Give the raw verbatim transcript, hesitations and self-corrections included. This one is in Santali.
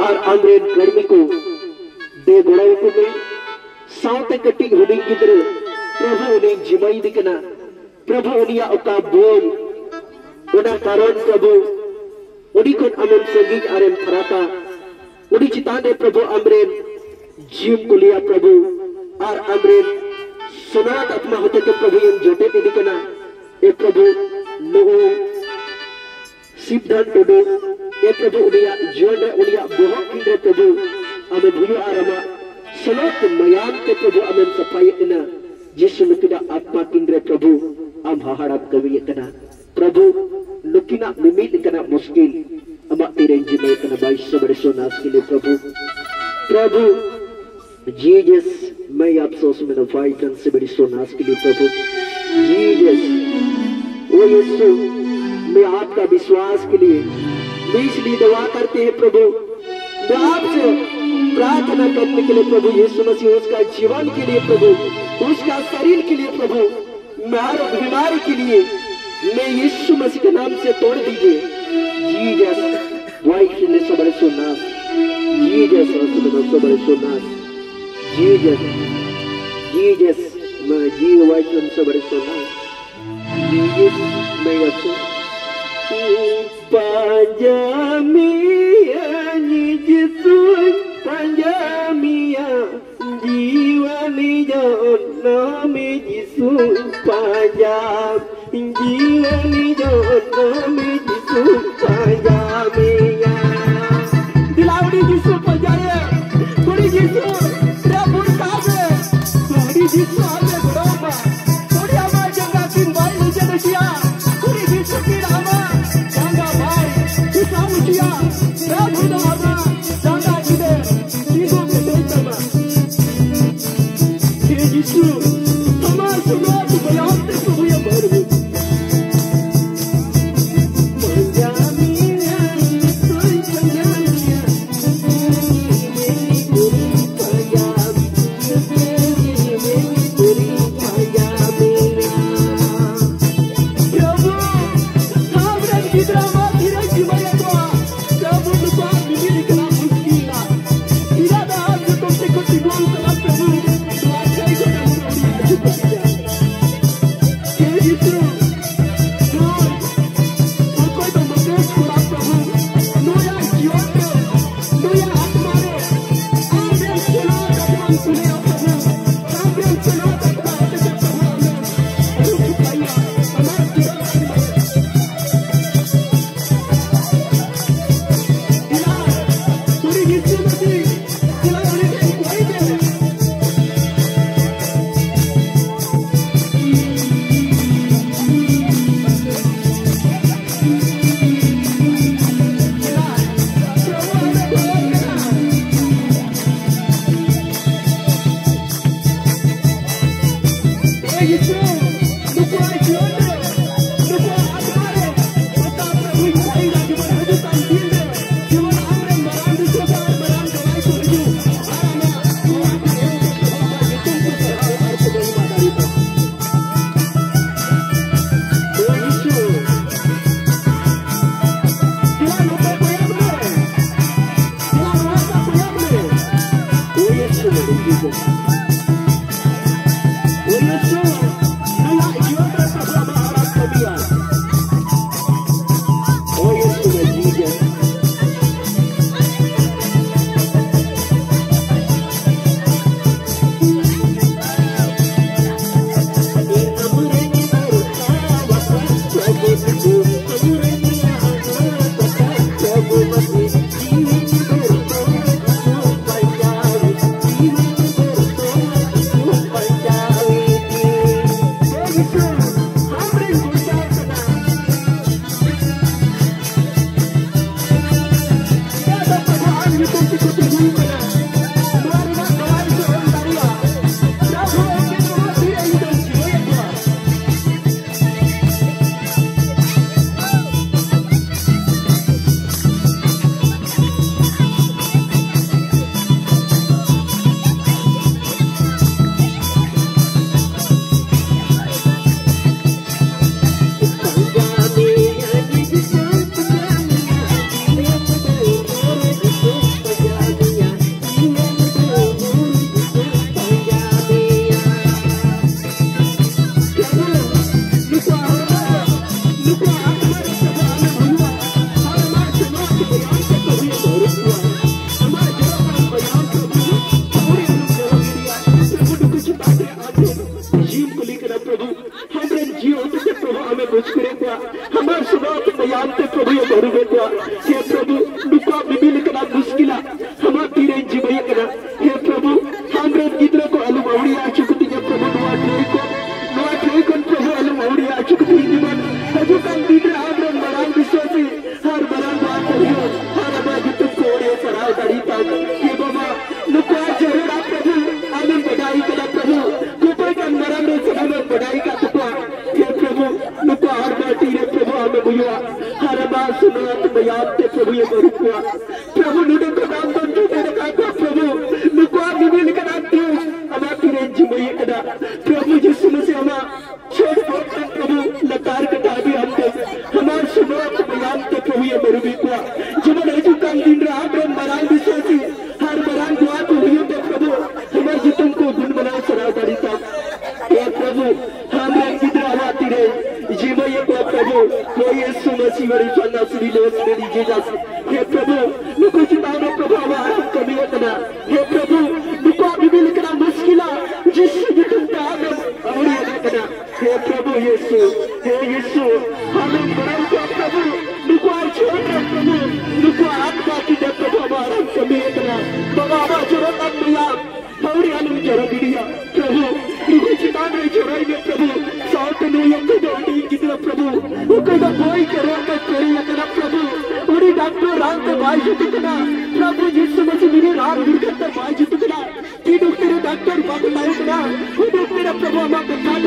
ᱟᱨ ᱟᱢᱨᱮᱱ ᱠᱟᱹᱲᱢᱤ ᱠᱚ ᱫᱮ ᱜᱚᱲᱚ ᱟᱠᱚ ᱢᱮ᱾ ᱥᱟᱶᱛᱮ ᱠᱟᱹᱴᱤᱡ ᱦᱩᱰᱤᱧ ᱜᱤᱫᱽᱨᱟᱹ, ᱯᱨᱚᱵᱷᱩ, ᱩᱱᱤ ᱡᱤᱢᱟᱹᱭᱤᱫᱤ ᱠᱟᱱᱟ᱾ ᱯᱨᱚᱵᱷᱩ, ᱩᱱᱤᱭᱟᱜ ᱚᱠᱟ ᱵᱳᱞ, ᱚᱱᱟ ᱠᱟᱨᱚᱱ, ᱯᱨᱚᱵᱷᱩ, ᱩᱱᱤ ᱠᱷᱚᱱ ᱟᱢᱮᱢ ᱥᱟᱺᱜᱤᱧ ᱟᱨᱮᱢ ᱯᱷᱟᱨᱟᱠᱟ᱾ ᱩᱱᱤ ᱪᱮᱛᱟᱱ ᱨᱮ, ᱯᱨᱚᱵᱷᱩ, ᱟᱢᱨᱮᱱ ᱡᱤᱣᱤᱢ ᱠᱩᱞᱤᱭᱟ, ᱯᱨᱚᱵᱷᱩ, ᱟᱨ ᱟᱢᱨᱮᱱ ᱥᱚᱱᱟᱛ ᱟᱛᱢᱟ ᱦᱚᱛᱮᱛᱮ, ᱯᱨᱚᱵᱷᱩ, ᱮᱢ ᱡᱚᱴᱮᱫ ᱤᱫᱤ ᱠᱟᱱᱟ᱾ ᱮ ᱯᱨᱚᱵᱷᱩ, ᱱᱩᱜᱩ ᱥᱤᱵᱫᱷᱟᱱ ᱴᱩᱰᱩ, ᱮ ᱯᱨᱚᱵᱷᱩ, ᱩᱱᱤᱭᱟᱜ ᱡᱤᱭᱚᱱ ᱨᱮ, ᱩᱱᱤᱭᱟᱜ ᱵᱚᱦᱚᱜ ᱠᱤᱱ ᱨᱮ, ᱯᱨᱚᱵᱷᱩ, ᱟᱢᱮᱢ ᱦᱩᱭᱩᱜᱼᱟ ᱟᱨ ᱟᱢᱟᱜ ᱥᱚᱱᱚᱛ ᱢᱟᱭᱟᱢ ᱛᱮ, ᱯᱨᱚᱵᱷᱩ, ᱟᱢᱮᱢ ᱥᱟᱯᱷᱟᱭᱮᱫ ᱠᱟᱱᱟ᱾ ᱡᱤᱥᱩ, ᱱᱩᱠᱤᱱᱟᱜ ᱟᱛᱢᱟ ᱠᱤᱱ ᱨᱮ, ᱯᱨᱚᱵᱷᱩ, ᱟᱢ ᱦᱟᱦᱟᱲᱟᱢ ᱠᱟᱹᱢᱤᱭᱮᱫ ᱠᱟᱱᱟ᱾ ᱯᱨᱚᱵᱷᱩ, ᱱᱩᱠᱤᱱᱟᱜ ᱢᱤᱢᱤᱫ ᱞᱮᱠᱟᱱᱟᱜ ᱢᱩᱥᱠᱤᱞ ᱟᱢᱟᱜ ᱛᱤᱨᱮᱧ ᱡᱤᱢᱟᱹᱭᱮᱫ ᱠᱟᱱᱟ᱾ ᱵᱟᱭᱤᱥ ᱥᱚ ᱵᱟᱨᱮ ᱥᱚ ᱱᱟᱥ ᱠᱤᱞᱤ, ᱯᱨᱚᱵᱷᱩ᱾ ᱯᱨᱚᱵᱷᱩ, जीसस, मैं आप सोच में ना भाई कन से बड़ी सोनास के लिए प्रभु। जीसस, ओ यीशु, मैं आपका विश्वास के लिए, मैं इसलिए दवा करते हैं प्रभु। मैं आपसे प्रार्थना करने के लिए प्रभु यीशु मसीह, उसका जीवन के लिए प्रभु, उसका शरीर के लिए प्रभु, मैं हर बीमारी के लिए, मैं यीशु मसीह के नाम से तोड़ दीजिए। जीसस, वाई के लिए सब बड़े सोनास। जीसस, सब बड़े Sona's. Jesus, Jesus, ma ji wajun sabar sona. Jesus, ma yasu. Panjamiya ni Jisu, panjamiya. Jiwa ni jono mi Jisu, panjam. Jiwa ni jono mi Jisu, panjamiya. Dilawdi Jisu panjaya. Kuri Jisu, Prabhu Tabe. Kuri Jisu, Ame Gurama. Kuri Ama Janga Kin Bai Ujana Jia. Kuri Jisu, Kira Ama Janga Bai Ujana Jia. Prabhu Ama Janga Kide. Jisu, Kete Tama. He Jisu, Ama Suna, Tubayam, Tubayam, Baru. ᱡᱤᱣᱤ ᱠᱩᱞᱤ ᱠᱟᱱᱟ ᱯᱨᱚᱵᱷᱩ, ᱟᱢᱨᱮᱱ ᱡᱤᱣᱤ ᱦᱚᱛᱮᱛᱮ ᱯᱨᱚᱵᱷᱩ ᱟᱢᱮ ᱢᱩᱥᱠᱩᱨᱮᱫ ᱠᱚᱣᱟ, ᱟᱢᱟᱜ ᱥᱩᱱᱩᱢ ᱢᱟᱭᱟᱢ ᱛᱮ ᱯᱨᱚᱵᱷᱩᱭ ᱵᱟᱹᱨᱩᱵᱮᱫ ᱠᱚᱣᱟ᱾ ᱦᱮ ᱯᱨᱚᱵᱷᱩ, ᱱᱩᱠᱩᱣᱟᱜ ᱵᱤᱵᱤ ᱞᱮᱠᱟᱱᱟᱜ ᱢᱩᱥᱠᱤᱞᱟ ᱟᱢᱟᱜ ᱛᱤᱨᱮᱧ ᱡᱤᱢᱟᱹᱭᱮᱫ ᱠᱟᱱᱟ᱾ ᱦᱮ ᱯᱨᱚᱵᱷᱩ, ᱟᱢᱨᱮᱱ ᱜᱤᱫᱽᱨᱟᱹ ᱠᱚ ᱟᱞᱚᱢ ᱟᱹᱣᱲᱤᱭᱟ ᱦᱚᱪᱚ ᱠᱚᱛᱤᱧᱟ ᱯᱨᱚᱵᱷᱩ, ᱱᱚᱣᱟ ᱴᱷᱟᱹᱭ ᱠᱚ, ᱱᱚᱣᱟ ᱴᱷᱟᱹᱭ ᱠᱷᱚᱱ ᱯᱨᱚᱵᱷᱩ ᱟᱞᱚᱢ ᱟᱹᱣᱲᱤᱭᱟ ᱦᱚᱪᱚ ᱠᱚᱛᱤᱧ, ᱡᱮᱢᱚᱱ ᱦᱤᱡᱩᱜ ᱠᱟᱱ ᱫᱤᱱ ᱨᱮ ᱟᱢᱨᱮᱱ ᱢᱟᱨᱟᱝ ᱵᱤᱥᱣᱟᱥᱤ ᱟᱨ ᱢᱟᱨᱟᱝ ᱫᱟᱲᱮ ᱛᱟᱢ᱾ ᱦᱮ ᱵᱟᱵᱟ, ᱱᱩᱠᱩᱣᱟᱜ ᱡᱟᱹᱨᱩᱲᱟ ᱯᱨᱚᱵᱷᱩ, ᱟᱢᱮᱢ ᱵᱟᱰᱟᱭ ᱠᱟᱫᱟ ᱯᱨᱚᱵᱷᱩ, ᱚᱠᱚᱭ ᱠᱟᱱ ᱢᱟᱨᱟᱝ ᱨᱮ ᱥᱟᱱᱟᱢᱮᱢ ᱵᱟᱰᱟᱭ ᱠᱟᱫ ᱛᱟᱠᱚᱣᱟ᱾ ᱦᱮ ᱯᱨᱚᱵᱷᱩ, ᱱᱩᱠᱩᱣᱟᱜ ᱦᱚᱲᱢᱚ ᱛᱤᱨᱮ ᱯᱨᱚᱵᱷᱩ ᱟᱢᱮᱢ ᱦᱩᱭᱩᱜᱼᱟ, ᱟᱨ ᱟᱢᱟᱜ ᱥᱩᱱᱩᱢ ᱢᱟᱭᱟᱢ ᱛᱮ ᱯᱨᱚᱵᱷᱩᱭᱮᱢ ᱟᱹᱨᱩᱵ ᱠᱚᱣᱟ᱾ ᱯᱨᱚᱵᱷᱩ, ᱱᱚᱰᱮ ᱠᱷᱚᱱ ᱟᱢ ᱫᱚᱢ ᱡᱚᱴᱮᱫ ᱟᱠᱟᱫ ᱠᱚᱣᱟ ᱯᱨᱚᱵᱷᱩ, ᱱᱩᱠᱩᱣᱟᱜ ᱵᱤᱵᱤ ᱞᱮᱠᱟᱱᱟᱜ ᱫᱩᱠ ᱟᱢᱟᱜ ᱛᱤᱨᱮᱧ ᱡᱤᱢᱟᱹᱭᱮᱫ ᱠᱟᱱᱟ᱾ ᱯᱨᱚᱵᱷᱩ ᱡᱤᱥᱩ ᱢᱟᱥᱤ, ᱟᱢᱟᱜ ᱪᱷᱚᱴ ᱵᱚᱦᱚᱜ ᱠᱷᱚᱱ ᱯᱨᱚᱵᱷᱩ ᱞᱟᱛᱟᱨ ᱠᱟᱴᱟ ᱦᱟᱹᱵᱤᱡ ᱟᱢ ᱫᱚ ᱟᱢᱟᱜ ᱥᱩᱱᱩᱢ ᱢᱟᱭᱟᱢ ᱛᱮ ᱯᱨᱚᱵᱷᱩᱭᱮᱢ ᱟᱹᱨᱩᱵᱮᱫ ᱠᱚᱣᱟ᱾ ᱡᱮᱢᱚᱱ ᱦᱤᱡᱩᱜ ᱠᱟᱱ ᱫᱤᱱ ᱨᱮ ᱟᱢᱨᱮᱱ ᱢᱟᱨᱟᱝ ᱵᱤᱥᱣᱟᱥᱤ ᱟᱨ ᱢᱟᱨᱟᱝ ᱫᱩᱣᱟ ᱠᱚ ᱦᱩᱭᱩᱜ ᱛᱮ ᱯᱨᱚᱵᱷᱩ ᱟᱢᱟᱜ ᱧᱩᱛᱩᱢ ᱠᱚ ᱜᱩᱱ ᱢᱟᱱᱟᱣ ᱥᱟᱨᱦᱟᱣ ᱫᱟᱲᱮ ᱛᱟᱢ᱾ ᱦᱮ ᱯᱨᱚᱵᱷᱩ, ᱟᱢᱨᱮᱱ ᱜᱤᱫᱽᱨᱟᱹ ᱟᱢᱟᱜ ᱛᱤᱨᱮ ᱡᱤᱢᱟᱹᱭᱮᱫ ᱠᱚᱣᱟ ᱯᱨᱚᱵᱷᱩ, ᱦᱳᱭ ᱭᱤᱥᱩ ᱢᱟᱥᱤ ᱵᱟᱲᱤ ᱯᱟᱞᱟ ᱥᱩᱨᱤ ᱞᱮ ᱥᱩᱨᱤ ᱡᱤᱡᱟᱥ᱾ ᱦᱮ ᱯᱨᱚᱵᱷᱩ, ᱱᱩᱠᱩ ᱪᱮᱛᱟᱱ ᱨᱮ ᱯᱨᱚᱵᱷᱩ ᱟᱢᱟᱜ ᱦᱟᱛ ᱠᱟᱹᱢᱤ ᱟᱠᱟᱱᱟ᱾ ᱦᱮ ᱯᱨᱚᱵᱷᱩ, ᱱᱩᱠᱩᱣᱟᱜ ᱵᱤᱵᱷᱤᱱᱱᱚ ᱞᱮᱠᱟᱱᱟᱜ ᱢᱩᱥᱠᱤᱞᱟ ᱡᱤᱥᱩ ᱧᱩᱛᱩᱢ ᱛᱮ ᱟᱢᱮᱢ ᱟᱹᱣᱲᱤ ᱟᱠᱟᱫ ᱠᱟᱱᱟ᱾ ᱦᱮ ᱯᱨᱚᱵᱷᱩ ᱭᱤᱥᱩ, ᱦᱮ ᱭᱤᱥᱩ, ᱟᱢᱮᱢ ᱜᱚᱲᱚ ᱠᱚᱣᱟ ᱯᱨᱚᱵᱷᱩ, ᱱᱩᱠᱩᱣᱟᱜ ᱡᱤᱭᱚᱱ ᱨᱮ ᱯᱨᱚᱵᱷᱩ, ᱱᱩᱠᱩᱣᱟᱜ ᱟᱛᱢᱟ ᱠᱤᱱ ᱯᱨᱚᱵᱷᱩ ᱟᱢᱟᱜ ᱦᱟᱛ ᱠᱟᱹᱢᱤ ᱟᱠᱟᱱᱟ᱾ ᱵᱟᱵᱟ ᱟᱢᱟᱜ ᱡᱚᱨᱚ ᱠᱟᱱ ᱫᱮᱭᱟ, ᱟᱹᱣᱲᱤ ᱟᱞᱚᱢ ᱡᱚᱨᱚ ᱜᱤᱰᱤᱭᱟ᱾ ᱯᱨᱚᱵᱷᱩ, ᱱᱩᱠᱩ ᱪᱮᱛᱟᱱ ᱨᱮ ᱡᱚᱨᱚᱭ ᱢᱮ ᱯᱨᱚᱵᱷᱩ᱾ ᱥᱟᱶᱛᱮ ᱱᱩᱭ ᱚᱠᱚᱭ ᱫᱚ ᱦᱩᱰᱤᱧ ᱜᱤᱫᱽᱨᱟᱹ ᱯᱨᱚᱵᱷᱩ, ᱚᱠᱚᱭ ᱫᱚ ᱵᱳᱭ ᱠᱚ ᱨᱚᱲ ᱛᱮ ᱯᱮᱨᱮᱡ ᱟᱠᱟᱱᱟ ᱯᱨᱚᱵᱷᱩ᱾ ᱩᱱᱤ ᱰᱟᱠᱛᱚᱨ ᱨᱟᱱ ᱛᱮ ᱵᱟᱭ ᱡᱩᱛᱩᱜ ᱠᱟᱱᱟ᱾ ᱯᱨᱚᱵᱷᱩ ᱡᱤᱥᱩ ᱢᱟᱥᱤ ᱩᱱᱤ ᱨᱟᱱ ᱢᱩᱨᱜᱟᱹᱱ ᱛᱮ ᱵᱟᱭ ᱡᱩᱛᱩᱜ ᱠᱟᱱᱟ᱾ ᱛᱤᱱ ᱚᱠᱛᱮ ᱨᱮ ᱰᱟᱠᱛᱚᱨ ᱵᱟᱠᱚ ᱛᱟᱦᱮᱸ ᱠᱟᱱᱟ, ᱩᱱ ᱚᱠᱛᱮ ᱨᱮ ᱯᱨᱚᱵᱷᱩ ᱟᱢᱟᱜ ᱠᱟᱛᱷᱟ